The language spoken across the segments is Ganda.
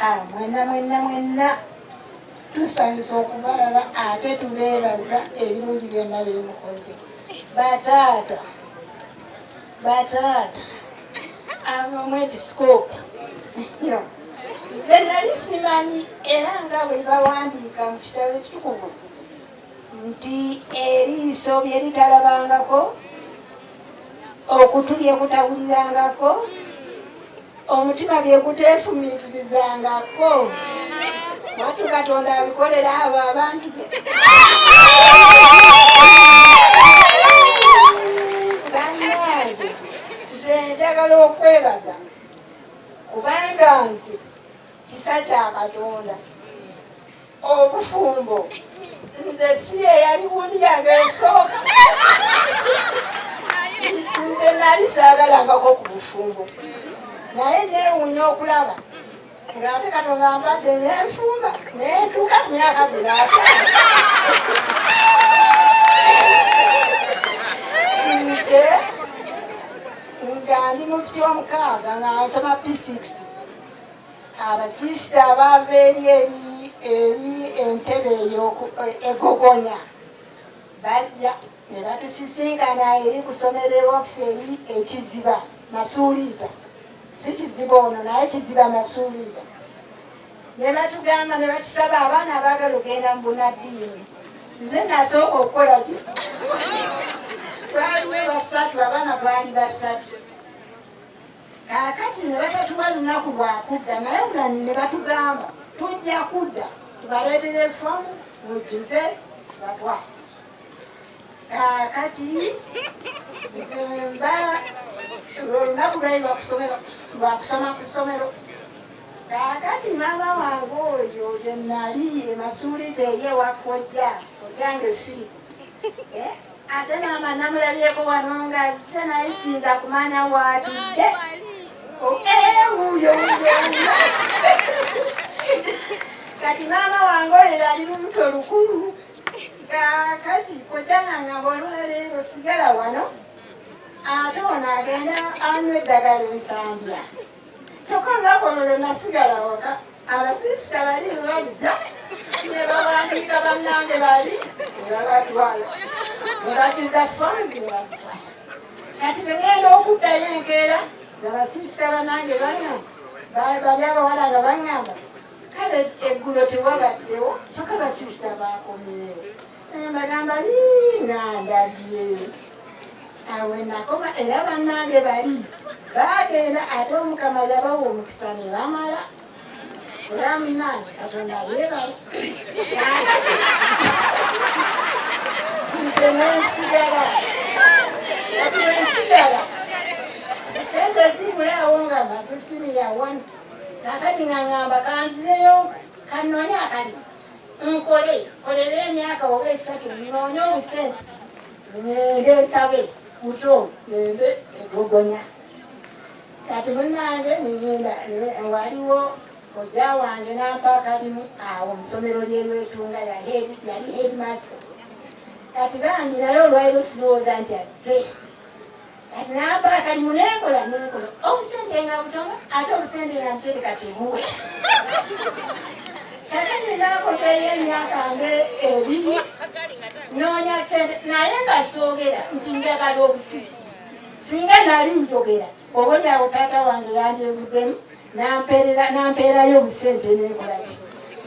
Mwenna mwenna mwenna tusanyusa okubalaba ate tubeebaza ebirungi byonna byemukoze. Bataata, bataata ab'omwepisikoopi, nze nali simanyi, era nga bwe bawandiika mu kitabo ekitukuvu nti eriiso bye litalabangako, okutu bye kutawulirangako, omutima bye guteefumiitirizangako, watu Katonda abikolera abo abantu be. Bannange, nze njagala okwebaza kubanga nze kisa kya Katonda, obufumbo nze si eyali gundi yange esooka. Nze nali saagalangako ku bufumbo, naye neewuunya okulaba ng'ate Katonda ampadde nenfumba nentuuka ku myaka gino 50. Nze nga ndi mufuti w'omukaaga nga nsoma P6, abasisita abaava eri eri eri entebe eyo egogonya bajja ne batusisinkana eri ku ssomero ewaffe eri Ekiziba Masuuliita, si Kiziba ono naye Kiziba Masuuliita, ne batugamba ne batusaba abaana abaagala okugenda mu bunaddiini. Nze nasooka okukola ki, twaliwo basatu, abaana twali basatu. Kaakati ne batatuwa lunaku lwakudda, naye ne batugamba tujja kudda tubaleetere efoomu mujjuze batwa. Kaakati mba olunaku lwali lwakusoma ku ssomero. Kaakati maama wange oyo gye nali emasuulita eri ewa kojja, kojjange Firipo, ate maama namulabyeko wano nga azze, naye siyinza kumanya waatudde. Wuuyo wuuyo. Kati maama wange oyo yali lubuto lukulu. Kaakati kojja nga ngamba, olwaleero sigala wano, ate ono agenda anywa eddagala ensambya. Kyokka olunaku olwo lwe nasigala waka, abasisita bali bajja ne bawandiika bannange bali ne babatwala ne bajuza fomu ne batwala. Kati bwe ngenda okuddayo enkeera nga basisita bannange baŋŋamba, bali abawala nga baŋŋamba, kale eggulo tewabaddewo, kyokka basisita bakomyewo. Mbagamba nga ndabye awe nakoma, era bannange bali bagenda, ate Omukama yabawa omukisa ne bamala. Era munange Katonda yeebale. Nze nensigala, kati wensigala sente zibulaawo nga maze senior one. Kakati nga ngamba kanzireyo kanoonye akali nkole kolere emyaka oba 3, nnoonye obusente ngende nsabe buto ngende egogonya. Kati munange ningenda, waliwo kojja wange nampa akalimu awo musomero lyerwetunga, yali headmaster. Kati bambi naye olwaliro sirowooza nti azze. Kati nampa akalimu nenkola nenkola obusente nga butono, ate obusente nga ntereka tebuwe. Kakati nakozeyo emyaka nge 2 noonya sente, naye nga soogera nti njagala obusisi. Singa nali njogera, oba taata wange yandyevuddemu nampeerayo obusente nenkolaki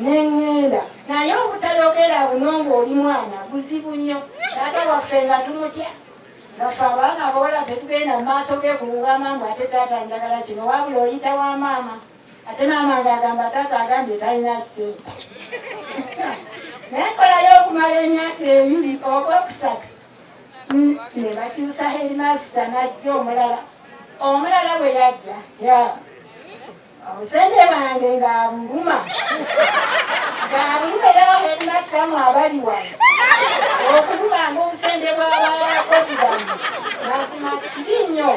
neŋŋenda. Naye obutayogera buno ng'oli mwana buzibu nnyo. Taata waffe nga tumutya, nga ffe abaana abawala tetugenda mu maaso ge kugamba mbu ate taata njagala kino, wabula oyita wa maama, ate maama ng'agamba taata agambye talina ssente. Naye nkolayo okumala emyaka 2 oba 3, ne bakyusa headmaster n'ajja omulala. Omulala bwe yajja ya obusente bwange ng'abuluma ng'abuluma, era headmaster mu abali wano okulumanga obusente bw'abakozi bange mazima kibi nnyo,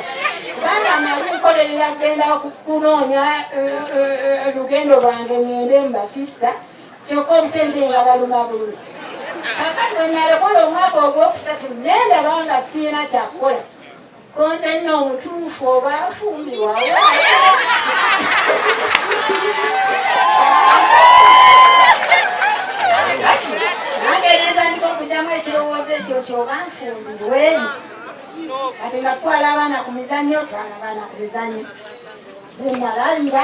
kubanga nali nkolerera kugenda kunoonya lugendo lwange ngende mu basista, kyokka obusente nga baluma bulumi. Kakati bwe nalekola omwaka ogwokusatu nendaba nga siina kyakukola, konze nno omutuufu oba afumbirwa. Nga twala abaana ku mizannyo, twala abaana ku mizannyo, gyenalabira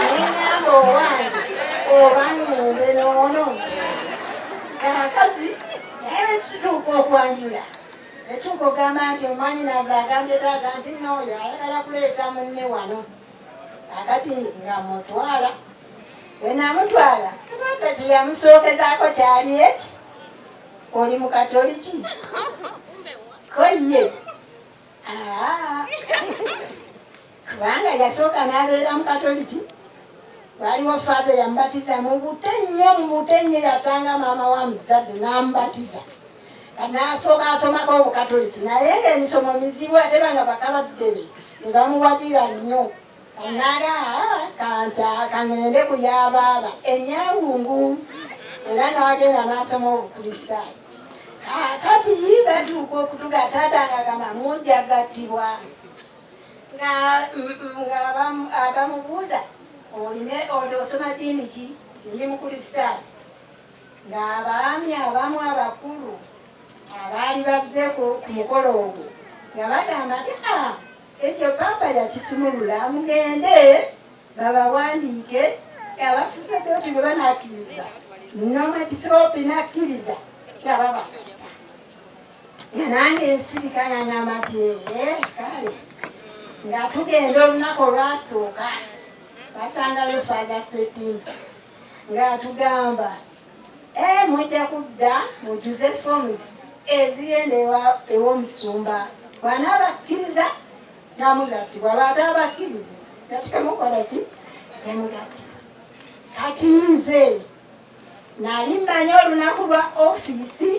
nengamba owange oba ngende noono. Kaakati naye bwekituuka okwanjula, etuuka ogamba nti omwanyinaze agambye taata nti nooyo ayagala kuleeta munne wano. Akati nga mutwala, bwe namutwala, taata kye yamusookezaako kyali eki, "Oli mukatoliki?" Ko ye kubanga yasooka n'abeera mukatoliki. Waliwo faaza yamubatiza mu bute nnyo, mu bute nnyo. Yasanga maama wa muzadde n'amubatiza, n'asooka asomako obukatoliki, naye ng'emisomo mizibu, ate banga bakabadde be tebamuwagira nnyo. Naga kanta kaŋŋende ku yabaaba enyangungu, era n'agenda n'asoma obukristaayo. Kaakati batuuka okutuga, taata nga gamba mujjagattibwa, nga abamubuuza, "Oline osoma ddiini ki?" "Ndi mukristaayo." Ng'abaami abamu abakulu abaali bazze ku mukolo ogwo nga bagamba nti, "A ekyo paapa yakisumulula, mugende babawandiike, abasaserdooti bwe banakkiriza n'omwepisikoopi nakkiriza nga babagatta." Nga nange nsirika, nga ngamba nti, "Ee, kale." Nga tugenda, olunaku olwasooka basangayo Faaza Setimba ng'atugamba, "E mujja kudda mujuze fomu ezigenda ew'omusumba, bw'anaabakkiriza namugattibwa, bw'ate abakkiriza nga temukola ki, temugattibwa." Kati nze nali mmanyi olunaku lwa ofiisi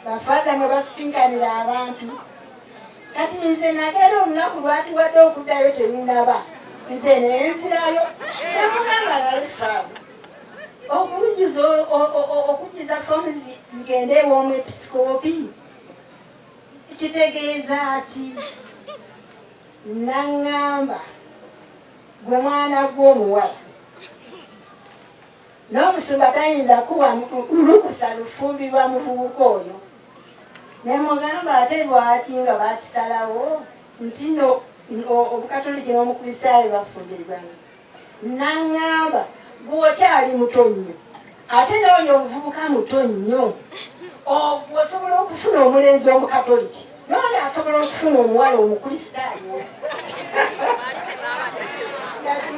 bafaaza mwe basisinkanira abantu. Kati nze nagera olunaku lwatuwadde okuddayo terunaba, nze nenzirayo nemugamba, "Naye faaza, okujjuza okujjuza fomu zigende ew'omwepisikoopi kitegeeza ki?" Naŋŋamba, "Gwe mwana gw'omuwala, n'omusumba tayinza kuwa lukusa lufumbirwa muvubuka oyo." Ne mugamba, "Ate lwaki nga bakisalawo nti no obukatoliki n'omukristaayo bafumbirwa?" Naŋŋamba, "Gweokyali muto nnyo, ate n'oyo omuvubuka muto nnyo. Osobola okufuna omulenzi omukatoliki, n'oyo asobola okufuna omuwala omukristaayo."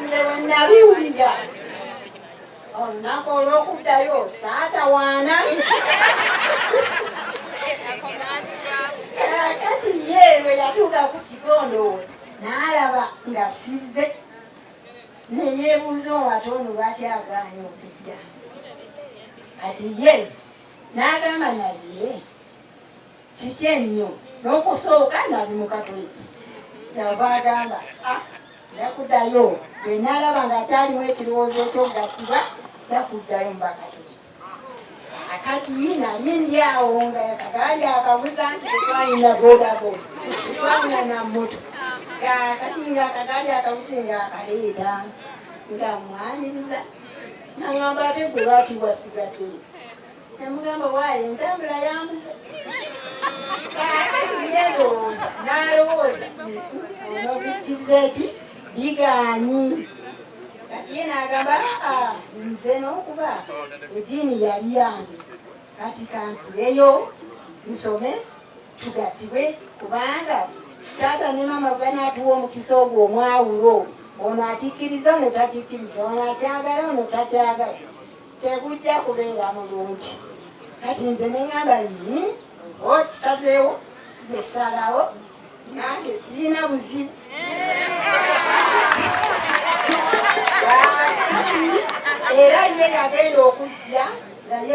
Nze we nabiwulira olunaku olw'okuddayo saatawaana. Kati ye lwe yatuuka ku kigondo n'alaba nga sizze, neyeebuuza, "Ate ono lwaki agaanye okujja?" Kati ye n'agamba, "Naye kiki ennyo, n'okusooka nali mukatoliki." Kyava agamba, "Ah, njakuddayo bwe naalaba ng'akyalimu ekirowoozo ekyogattibwa, jakuddayo mu bakatoliki." Akati nali ndi awo nga kagaali akabuza nti tetwalina bodaboda, tetwalina na moto. Kakati nga akagaali akabuzi nga akaleeta, nga mwaniriza, naŋŋamba, "Ate gwe lwaki wasigaddeyo?" Nemugamba, "Waayo entambula yambuze." Kakati yerowooza n'alowooza, "Onobikiriza eki bigaanyi." Kati ye n'agamba, "Aa, nze n'okuba eddiini yali yange, kati kanzireyo nsome tugattibwe, kubanga taata ne maama banaatuwa omukisa ogwo omwawulo, ono akikkiriza, ono takikkiriza, ono akyagala, ono takyagala, tegujja kubeera mulungi." Kati nze neŋŋamba, "Okikazeewo, gesalawo, nange sirina buzibu." Era ye yagenda okujja naye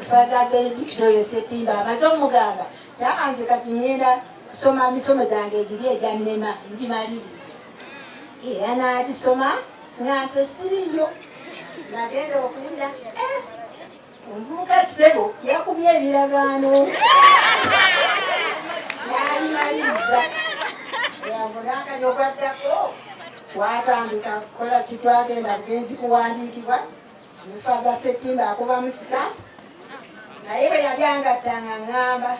Father Benedicto oyo Setimba amaze omugamba, "Taa, nze kati ŋŋenda kusoma misomo gyange egiri egyannema ngimalirize." Era n'agisoma nga nze siriyo. Nagenda okuyira, omuvubuka ssebo yakubye ebiragaano n'abimaliriza. N'akanyogwaddako twatandika kukola kitwagenda bugenzi kuwandiikibwa. Ne Father Ssettimba akubamu stamp, naye bwe yali angattanga ŋŋamba,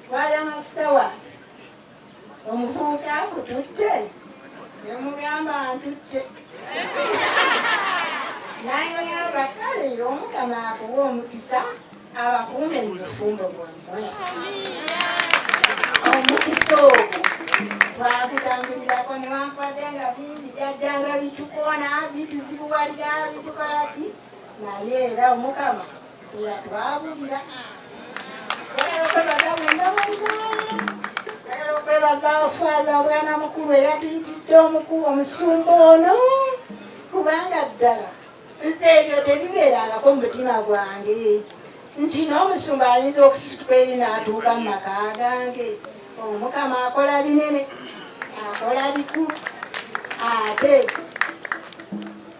"Twala masita wange, omuvubuka akututte?" Ne mugamba, "Ntutte." Naŋŋamba, "Kale, Omukama akuwa omukisa, abakuume mu bufumbo bwammwe." Omukisa ogwo twagutambulirako, newankubadde nga bingi byajjanga bitukoona, bituzibuwalira, bitukola ki, naye era Omukama teyatwabulira. Njagala okwebaza mwenna mwenna. Njagala okwebaza Father Bwana Mukulu eyatuyitidde omusumba ono, kubanga ddala nze ebyo tebibeerangako mu mutima gwange nti n'omusumba ayinza okusituka eri n'atuuka mu maka gange. Omukama akola binene, akola bikulu, ate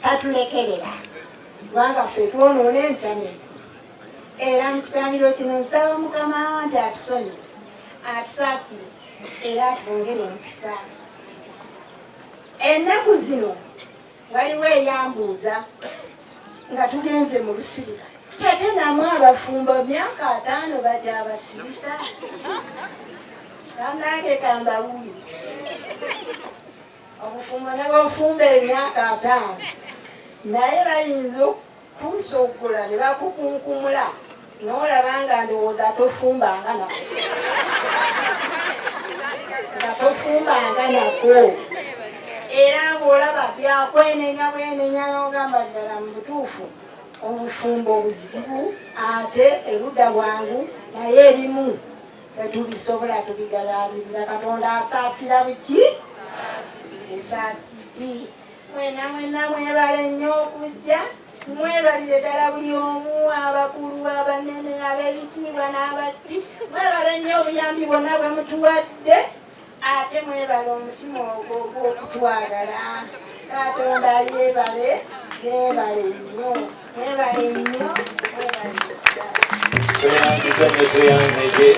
tatulekerera, kubanga ffe twonoona enkya. Era mu kitambiro kino nsaba Mukama nti atusonyiwe, atusaasire, era atwongere omukisa. Ennaku zino waliwo eyambuuza nga tugenze mu lusirika, "Ate namwe abafumbo myaka 50 bakyabasirisa?" Bannange, kambawulire, obufumbo ne bwofumba emyaka 50, naye bayinza okukusogola ne bakukunkumula n'olaba nga ndowooza tofumbanga nako, nga tofumbanga nako, era ng'olaba byakwenenya bwenenya, n'ogamba ddala mu butuufu obufumbo buzibu, ate erudda bwangu, naye ebimu tetubisobola, tubigayaalirira. Katonda asaasira buki busaasi. Mwena mwena mwebale nnyo okujja, mwebalire ddala buli omu, abakulu, abanene, ab'ebitiibwa n'abatti. Mwebale nnyo obuyambi bwonna bwe mutuwadde, ate mwebale omutima ogwo ogw'okutwagala. Katonda yeebale, yeebale nnyo, mwebale nnyo, mwebale ddala. Tweyanziza nnyo, tweyanzeege.